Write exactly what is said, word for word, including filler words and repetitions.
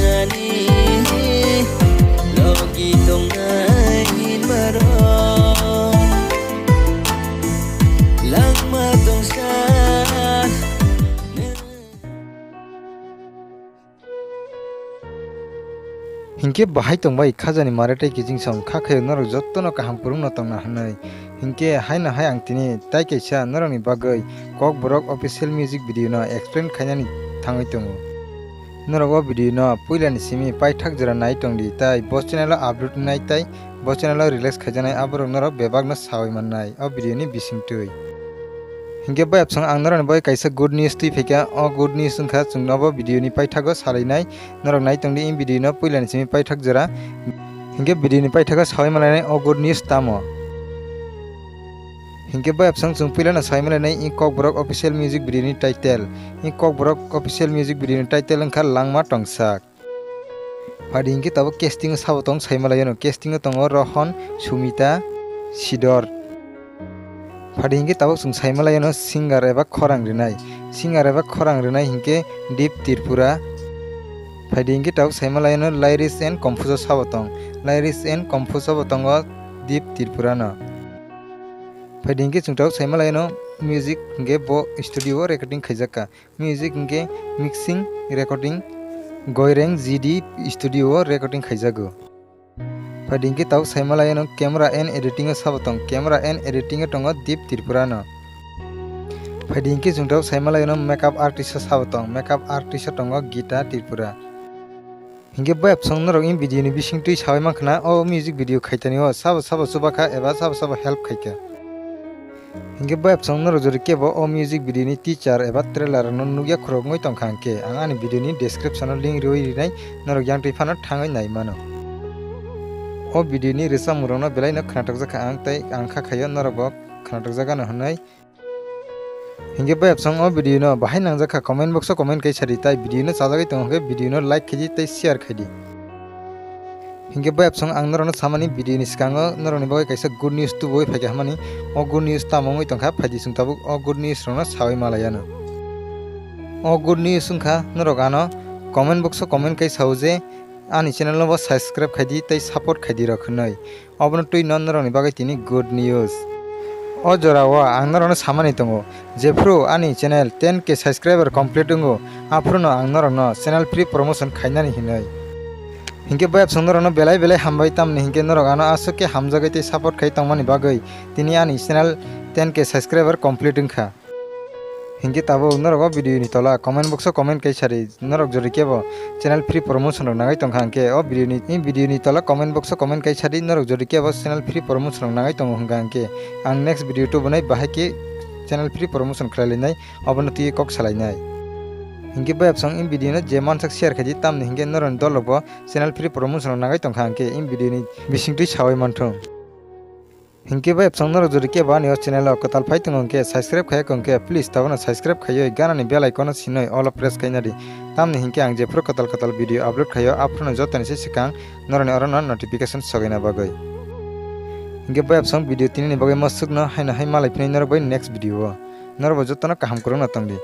Nani logi tongnai hinmarok langma tongsa. Hinkhe bahai tongbai khajani mare tei kiching song kha khayo norok jotono kaham kwrwngno tongna hwnwi. Hinkhe haino hai ang tini tai kaisa norokni bagwi Kokborok official music video no explain khainani thangwi tongo. Norok o video no puilani simi paithak jora nai tongdi, tai bo channel o upload wngnai tai bo channel o release khaijaknai aborok norok bebakno sawi mannai o video ni bisingtwi. Hinkhe bayapsong ang norokni bagwi kaisa good news twi phaikha. O good news wngkha chwng nobo video ni paithago salainai. Norok nai tongdi, in video no puilani simi paithak jora. Hinkhe video ni paithago sawi malainai o good news tamo. Hinkhe bayapsong chwng puilano sawi malainai in Kokborok official music video ni title. In Kokborok official music video ni title wngkha Langma Tongsak. Phaidi hinkhe tabuk casting o sabo tong saimalaiyano, casting o tongo Rohon, Sumita, Sidor. Phaidi hinkhe tabuk chwng saimalaiyano singer eba khorang rinai, singer eba khorang rinai hinkhe Deep Tripura. Phaidi hinkhe tabuk saimalaiyano lyrics and compose o sabo tong, lyrics and compose o bo tongo Deep Tripura no. Phaidi hinkhe chwng tabuk saimalaiyano music hinkhe bo studio o recording khaijakha. Music hinkhe mixing, recording Goireng G D studio o recording khaijago. Phaidi hinkhe tabuk saimalaiyano camera and editing o sabo tong, camera and editing o tongo Deep Tripura no. Phaidi hinkhe chwng tabuk saimalaiyano makeup artist o sabo tong, makeup artist o tongo Gita Tripura. Hinkhe bayapsong norok in video ni bisingtwi sawi mankha na o music video khaitani o sabo sabo chubakha eba sabo sabo help khaikha. Hinkhe bayapsong norok jodi kebo o music video ni teaser eba trailer no nukya khorok wngwi tongkha hinkhe ang ani video ni description o link riwi rinai, norok yangtwi phano thangwi nai mano. O video ni rwchapmung rokno belai no khwnathokjakha ang tei ang kha khaio norok bo khwnathokjagano hwnwi. Hinkhe bayapsong o video no bahai nangjakha comment box o comment kai sadi, tai video no chajagwi tongo hinkhe video no like khaidi tei share khaidi. Hinkhe bayapsong ang norokno samani video ni swkango norokni bagwi kaisa good news tubui phaikha hwnmani. O good news tamo wngwi tongkha phaidi chwng tabuk o good news rokno sawi malaiyano. O good news wngkha norok ano comment box o comment kai sao je ani channel no bo subscribe khaidi tei support khaidi rok hwnwi. Obono twi no norokni bagwi tini good news. O jorao ang norokno samani tongo, jephru ani channel ten K subscriber complete wngo, aphruno ang norokno channel free promotion khainani hinwi. Hinkhe bayapsong norokno belai belai hambai, tamni hinkhe norok ano aswk khe hamjagwi tei support khai tongmani bagwi tini ani channel ten K subscriber complete wngkha. Hinkhe tabuk norok o video ni tola comment box o comment kai sadi, norok jodi kebo channel free promotion rok nangwi tongkha hinkhe o video ni, in video ni tola comment box o comment kai sadi, norok jodi kebo channel free promotion rok nangwi tongo hwnkha hinkhe ang next video tubunai bahai khe channel free promotion khlai lainai, obono twi kok salainai. Hinkhe bayapsong in video no je mansak share khaidi, tamni hinkhe norok ni dol rok bo channel free promotion rok nangwi tongkha hinkhe in video ni bisingtwi sawi manthung. Hinkhe bayapsong norok jodi kebo ani o channel o kwtal phai tongo hinkhe subscribe khaiya hinkhe please tabukno subscribe khaiwi ganani bell icon o sinoi all o press khaina di. Tamni hinkhe ang jephru kwtal kwtal video upload khaio aphruno jotoni se swkang norokni orono notification sogaina bagwi. Hinkhe bayapsong video tinini bagwi masukno haino hai malai phinai norok bai next video o. Norok bo jotono kaham kwrwngno tongdi.